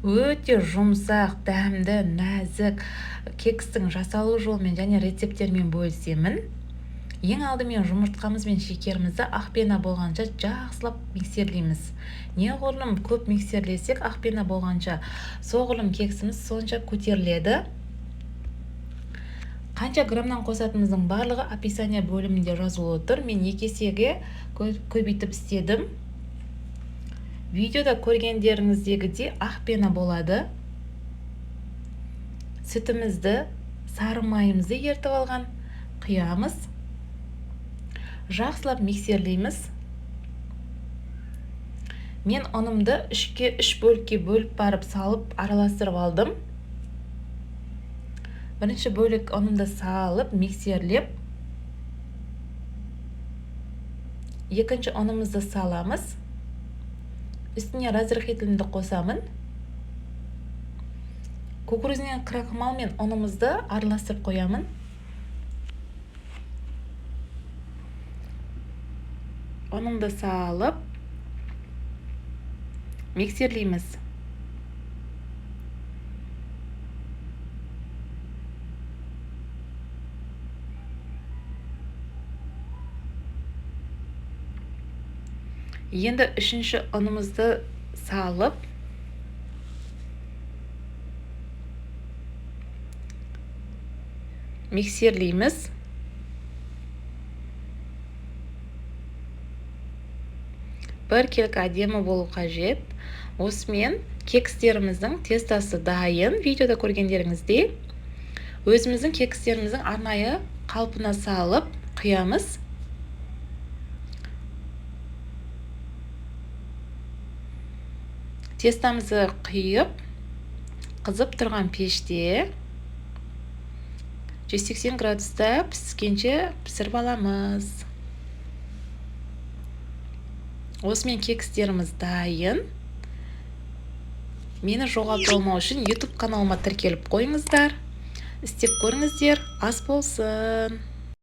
Өте жұмсақ, дәмді, нәзік кекстің жасалу жолымен және рецепттермен бөлісемін. Ең алдымен жұмыртқамыз бен шекерімізді ақ пена болғанша жақсылап миксерлейміз. Неғұрлым көп миксерлесек, ақ пена болғанша соғұрлым кексіміз сонша көтеріледі. Қанша граммнан қосатынымыздың барлығы описание бөлімінде жазулы тұр. Мен 2 есеге көбейтіп істедім. Видеода көргендеріңіздегідей ақ пена болады. Сүтімізді, сары майымызды ертіп алған құямыз. Жақсылап миксерлейміз. Мен ұнымды 3-ке 3 бөлікке бөліп барып салып араластырып алдым. Бірінші бөлік ұнымды салып миксерлеп, екінші ұнымызды саламыз. Үстіне разрыхлителімді қосамын. Кукурузный крахмал мен ұнымызды араластырып қоямын. Ұнымды салып миксерлейміз. Енді үшінші ұнымызды салып миксерлейміз. Біркелкі әдемі болу қажет. Осымен кекстеріміздің тестасы дайын. Видеода көргендеріңіздей өзіміздің кекстеріміздің арнайы қалпына салып құямыз. Тестамызды құйып, қызып тұрған пеште 180 градуста піскенше пісіріп аламыз. Осымен кекстеріміз дайын. Мені жоғалтып алмау үшін YouTube каналыма тіркеліп қойыңыздар. Істеп көріңіздер. Ас болсын.